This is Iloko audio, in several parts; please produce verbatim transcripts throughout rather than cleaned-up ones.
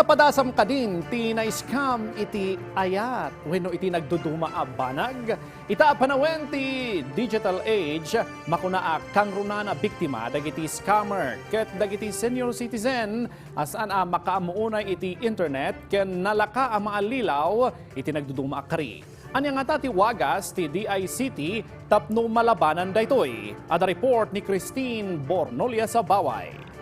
Napadasam kadin ti na-scam iti ayat wenno iti nagduduma a banag? Ita a panawen ti digital age, makuna a kangrunaan a biktima dagiti scammer ket dagiti senior citizen a saan a makaammo unay iti internet ken nalaka a maallilaw iti nagduduma a kari. Ania ngata ti wagas ti D I C T tapno malabanan daytoy? Adda report ni Christine Bornolia Sabaway.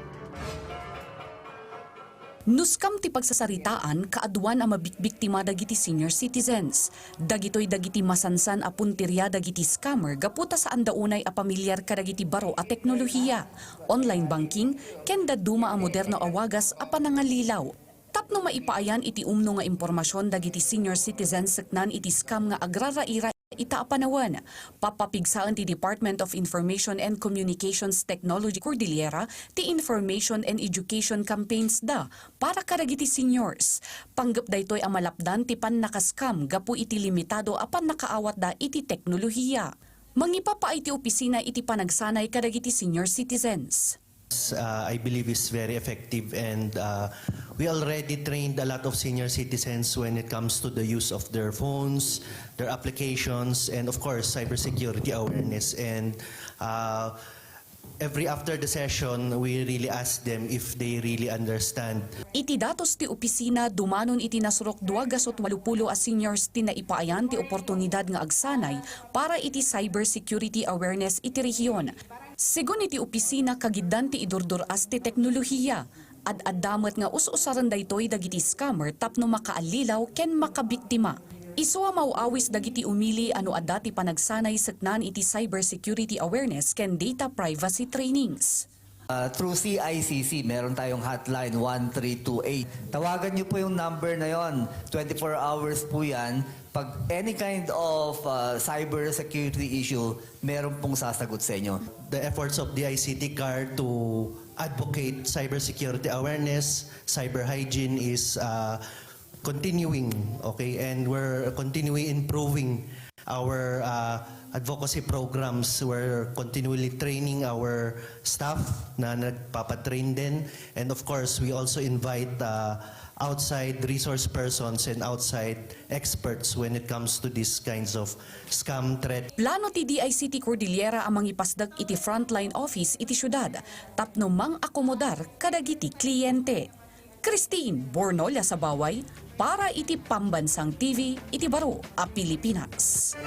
Nuskam ti pagsasaritaan, kaaduan a mabikbiktima dagiti senior citizens. Dagitoy dagiti masansan a punteria dagiti scammer gapu ta saanda unay a pamilyar kadagiti baro a teknolohiya, online banking, ken dadduma a moderno a wagas a panangallilaw. Tapno maipaayan iti umno nga impormasion dagiti senior citizens seknan iti scam nga agraraira ita a panawen, papapigsaen ti Department of Information and Communications Technology Cordillera ti information and education campaigns da para kadagiti seniors. Panggep daytoy a malapdan ti pannaka-scam gapu iti limitado a pannakaawatda iti teknolohiya. Mangipapaay ti opisina iti panagsanay kadagiti senior citizens. Uh, I believe is very effective, and uh, we already trained a lot of senior citizens when it comes to the use of their phones, their applications, and of course, cybersecurity awareness. And uh, every after the session, we really ask them if they really understand. Iti datos ti opisina, dumanon iti nasurok dua gasut walupulo a seniors ti naipaayan ti oportunidad nga agsanay para iti cybersecurity awareness iti rehiyon. Segun iti opisina, kagiddan ti idurdur-as ti teknolohiya. Ad-adda met nga us-usaren daytoy dagiti scammer tapno makaallilaw ken makabiktima. Isu a maw-awis dagiti umili a no adda ti panagsanay seknan iti cybersecurity awareness ken data privacy trainings. Uh, through C I C C, meron tayong hotline one three two eight. Tawagan niyo po yung number na yon. Twenty-four hours po yan. Pag any kind of uh, cyber security issue, meron pong sasagot sa inyo. The efforts of D I C T CAR to advocate cybersecurity awareness, cyber hygiene is uh, continuing, okay, and we're continually improving our uh, advocacy programs. We're continually training our staff na nagpapatrain din. And of course, we also invite uh, outside resource persons and outside experts when it comes to these kinds of scam threat. Plano ti D I C T Cordillera a mangipasdek iti frontline office iti siudad tapno mang-akomodar kadagiti kliyente. Christine Bornolia Sabaway para iti Pambansang T V iti baro a Pilipinas.